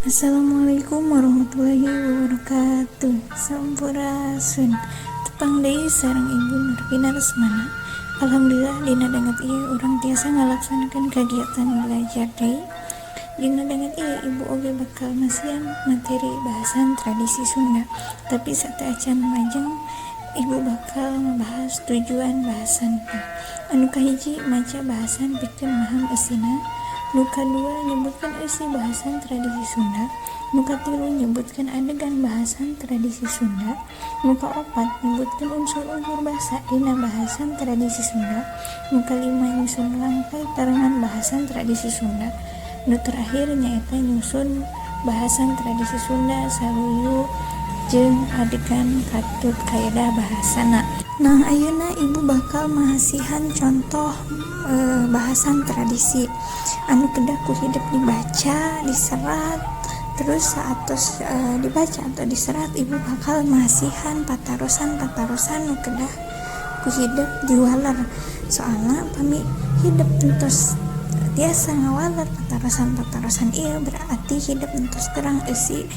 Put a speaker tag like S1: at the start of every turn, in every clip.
S1: Assalamualaikum warahmatullahi wabarakatuh. Sampurasun. Tepang deui sareng Ibu Nurfina Lesmana. Alhamdulillah, dina danget ieu urang tiasa ngalaksanakeun kagiatan belajar deui. Dina danget ieu Ibu oge bakal masihan materi bahasan tradisi Sunda. Tapi sateuacan lajeng, Ibu bakal ngabahas tujuan bahasan. Anu kahiji, maca bahasan pikeun maham eusina. Nu kadua, nyebutkeun eusi bahasan tradisi Sunda. Nu katilu, nyebutkeun adegan bahasan tradisi Sunda. Nu kaopat, nyebutkeun unsur-unsur basa dina bahasan tradisi Sunda. Nu kalima, nyusun langkai karangan bahasan tradisi Sunda. Nu terakhir nyaeta nyusun bahasan tradisi Sunda saluyu jeung adegan katut kaedah bahasana. Nah, ayeuna Ibu bakal masihan contoh bahasan tradisi anu kedah ku hidep dibaca, diserat. Terus saatos dibaca atau diserat, Ibu bakal masihan patarosan-patarosan nu kedah ku hidep diwaler. Soalna pami hidep entos tiasa ngawaler patarosan-patarosan ieu, berarti hidep entos terang eusi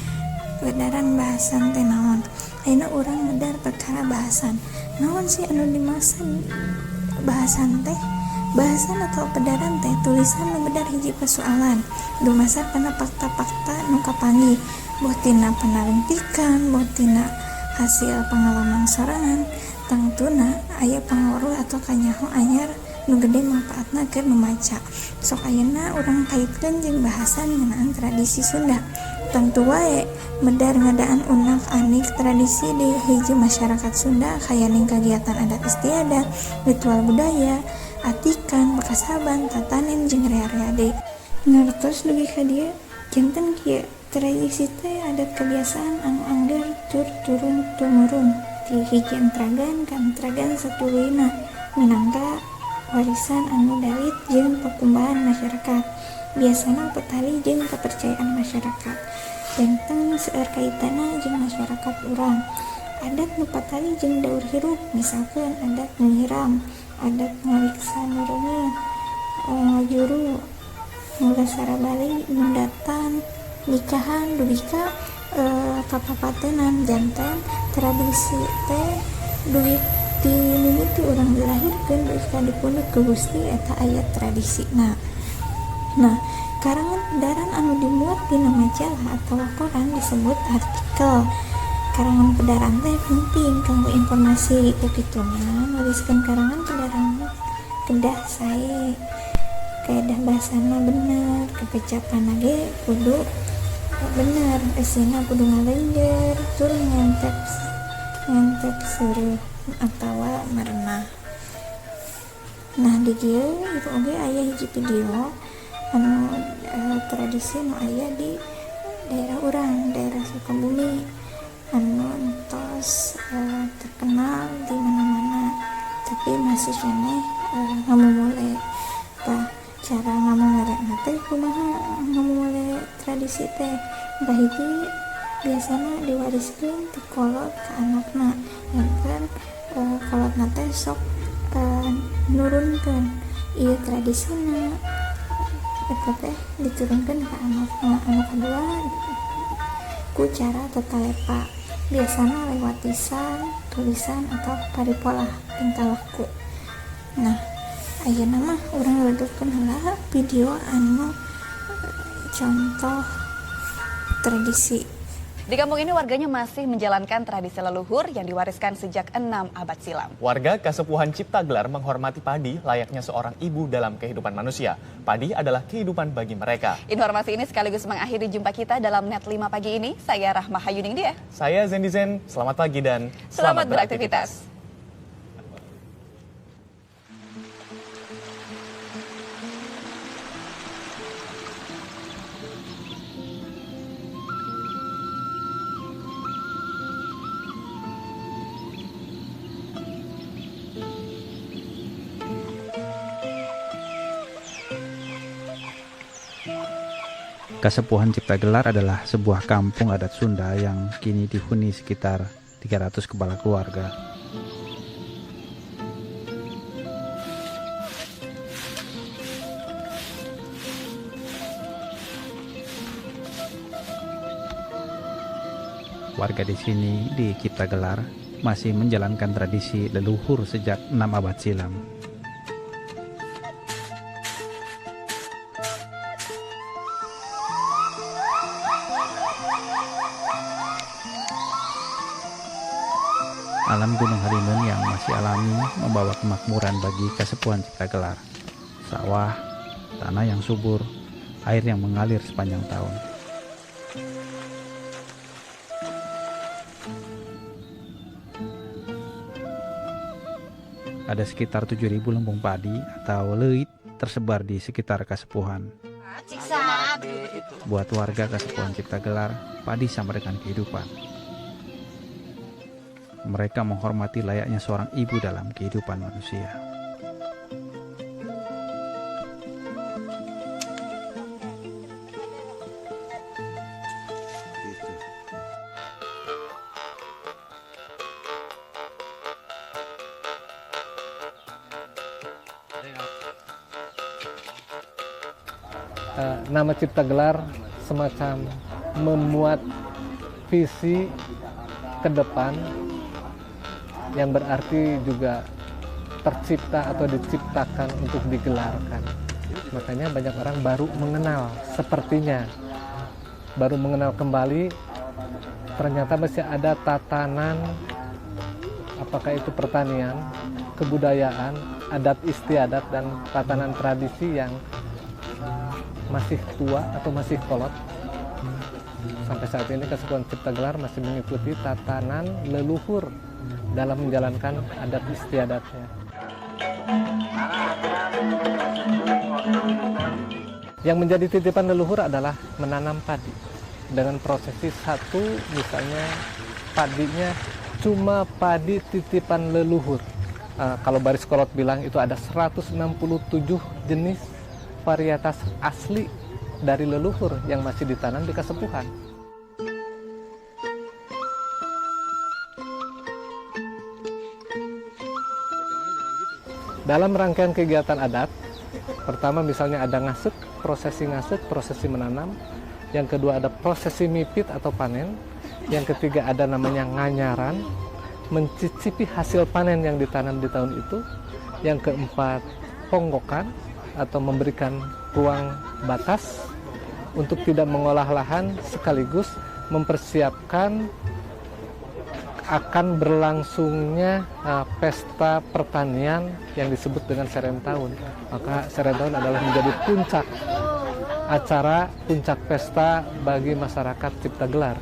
S1: pedaran bahasan teh naon. Ayeuna urang medar perkara bahasan. Naon sih anu dimaksud bahasan teh? Bahasan atau pedaran teh tulisan nu medar hiji persoalan dumasar kana fakta-fakta nu kapanggih, boh tina panalungtikan, boh tina hasil pangalaman sorangan. Tangtuna aya pangaweruh atau kanyaho anyar nu gede mangpaatna keur nu maca. Sok, ayeuna urang kaitkeun jeung bahasan ngeunaan tradisi Sunda. Tangtu wae medar ngadaan unak anik tradisi di hiji masyarakat Sunda, kayaning kagiatan adat istiadat, ritual budaya, atikan, pakasaban, tatanen, jeung rea-rea deui. Ngartos dugi ka dieu? Janten kieu, tradisi teh adat kebiasaan anu angger tur turun tumurun ti hiji entragan ka entragan satuluyna, minangka warisan anu dalit jeung pakumbahan masyarakat. Biasana patali jeung kepercayaan masyarakat. Janten seueur kaitanna jeung masyarakat urang. Adat nu patali jeung daur hirup, misalkeun adat nyiram, adat ngaliksa nu reungeuh, ngajuru, ngulasara bali, nyundatan, nikahan, dugi ka kapapatenan. Janten tradisi teh dugi ti mimiti urang dilahirkeun dugi ka dipundhut ku Gusti, eta aya tradisina. Nah, karangan pedaran anu dimuat dina majalah atawa koran disebut artikel. Karangan pedaran teh penting kanggo informasi. Ku kituna, nuliskeun karangan pedaran kedah sae, kaedah bahasana bener, kapecapanna ge kudu bener, eusina kudu ngalenjer tur ngentep seureuh atawa merenah. Nah, di dieu Ibu oge aya hiji video anu tradisi nu aya di daerah urang, daerah Sukabumi, anu entos terkenal di mana-mana, tapi masih keneh ngamumule. Tah, cara ngamumule teh kumaha? Ngamumule tradisi teh kahiji, biasana diwariskeun ti kolot ka anakna. Janten kolotna teh sok nurunkeun ieu tradisina, eta teh diturunkeun ka anakna. Anu kadua, ku cara tetalepa, biasana lewat lisan, tulisan, atau paripolah tingkah laku. Nah, ayeuna mah urang leungkeun heula video anu contoh tradisi.
S2: Di kampung ini warganya masih menjalankan tradisi leluhur yang diwariskan sejak 6 abad silam.
S3: Warga Kasepuhan Ciptagelar menghormati padi layaknya seorang ibu dalam kehidupan manusia. Padi adalah kehidupan bagi mereka.
S2: Informasi ini sekaligus mengakhiri jumpa kita dalam Net 5 pagi ini. Saya Rahma Hayuning dia.
S3: Saya Zendi Zen, selamat pagi dan
S2: selamat beraktivitas.
S4: Kasepuhan Ciptagelar adalah sebuah kampung adat Sunda yang kini dihuni sekitar 300 kepala keluarga. Warga di sini di Ciptagelar masih menjalankan tradisi leluhur sejak 6 abad silam. Alam Gunung Halimun yang masih alami membawa kemakmuran bagi Kasepuhan Ciptagelar. Sawah, tanah yang subur, air yang mengalir sepanjang tahun. Ada sekitar 7.000 lumbung padi atau leuit tersebar di sekitar Kasepuhan. Buat warga Kasepuhan Ciptagelar, padi sama dengan kehidupan. Mereka menghormati layaknya seorang ibu dalam kehidupan manusia.
S5: Nama Ciptagelar semacam memuat visi ke depan yang berarti juga tercipta atau diciptakan untuk digelarkan. Makanya banyak orang baru mengenal, sepertinya baru mengenal kembali, ternyata masih ada tatanan, apakah itu pertanian, kebudayaan, adat istiadat, dan tatanan tradisi yang masih tua atau masih kolot. Sampai saat ini Kasepuhan Ciptagelar masih mengikuti tatanan leluhur dalam menjalankan adat istiadatnya. Yang menjadi titipan leluhur adalah menanam padi. Dengan prosesi satu, misalnya padinya cuma padi titipan leluhur. Kalau Baris Kolot bilang itu ada 167 jenis varietas asli dari leluhur yang masih ditanam di Kasepuhan. Dalam rangkaian kegiatan adat, pertama misalnya ada ngasek, prosesi menanam. Yang kedua ada prosesi mipit atau panen. Yang ketiga ada namanya nganyaran, mencicipi hasil panen yang ditanam di tahun itu. Yang keempat, ponggokan atau memberikan ruang batas untuk tidak mengolah lahan sekaligus mempersiapkan akan berlangsungnya pesta pertanian yang disebut dengan Seren Taun. Maka Seren Taun adalah menjadi puncak acara, puncak pesta bagi masyarakat Ciptagelar.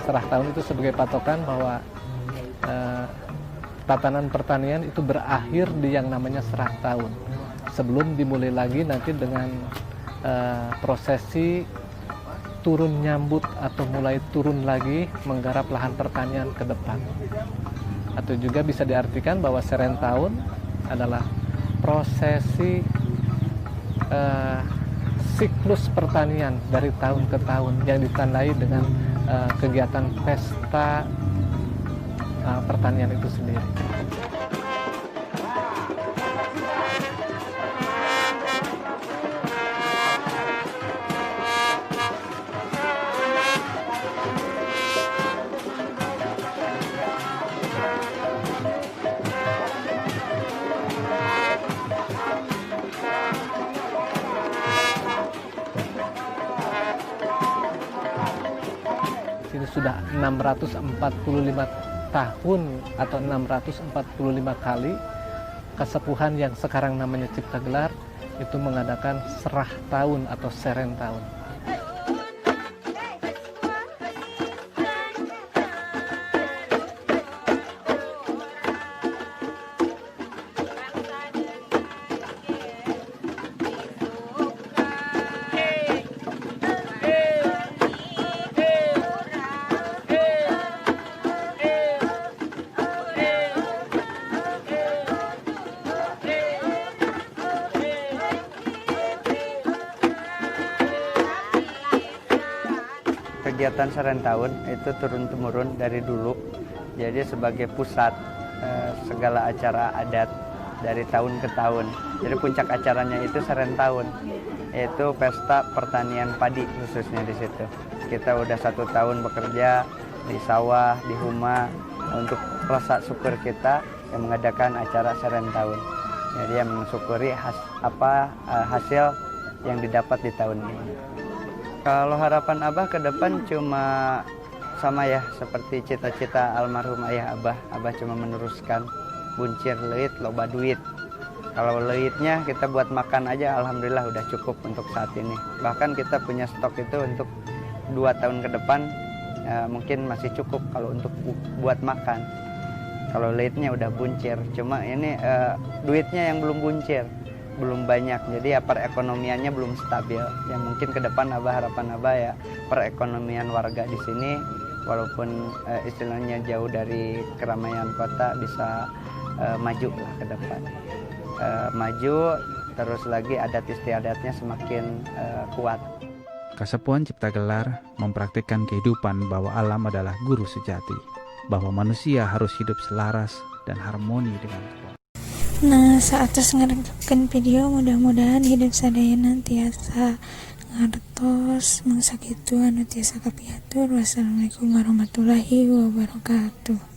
S5: Serah tahun itu sebagai patokan bahwa tatanan pertanian itu berakhir di yang namanya serah tahun. Sebelum dimulai lagi nanti dengan prosesi turun nyambut atau mulai turun lagi menggarap lahan pertanian ke depan. Atau juga bisa diartikan bahwa Seren Taun adalah prosesi siklus pertanian dari tahun ke tahun yang ditandai dengan kegiatan pesta pertanian itu sendiri. Sudah 645 tahun atau 645 kali Kasepuhan yang sekarang namanya Ciptagelar itu mengadakan serah tahun atau seren tahun.
S6: Kegiatan Seren Taun itu turun-temurun dari dulu. Jadi sebagai pusat segala acara adat dari tahun ke tahun. Jadi puncak acaranya itu Seren Taun, yaitu pesta pertanian padi khususnya di situ. Kita udah satu tahun bekerja di sawah, di huma, untuk rasa syukur kita yang mengadakan acara Seren Taun. Jadi yang mensyukuri hasil yang didapat di tahun ini. Kalau harapan Abah ke depan cuma sama ya seperti cita-cita almarhum ayah Abah. Abah cuma meneruskan buncir leuit loba duit. Kalau leuitnya kita buat makan aja, alhamdulillah udah cukup untuk saat ini. Bahkan kita punya stok itu untuk 2 tahun ke depan mungkin masih cukup kalau untuk buat makan. Kalau leuitnya udah buncir, cuma ini duitnya yang belum buncir, belum banyak. Jadi ya perekonomiannya belum stabil. Ya mungkin ke depan Abah, harapan Abah ya perekonomian warga di sini walaupun istilahnya jauh dari keramaian kota bisa maju lah ke depan. Maju terus, lagi adat istiadatnya semakin kuat.
S4: Kasepuhan Ciptagelar mempraktikkan kehidupan bahwa alam adalah guru sejati, bahwa manusia harus hidup selaras dan harmoni dengan kekuatan.
S1: Nah, saatos ngarengkeun video, mudah-mudahan hidup sadayana tiasa ngartos. Mung sakitu anu tiasa kapihatur. Wassalamualaikum warahmatullahi wabarakatuh.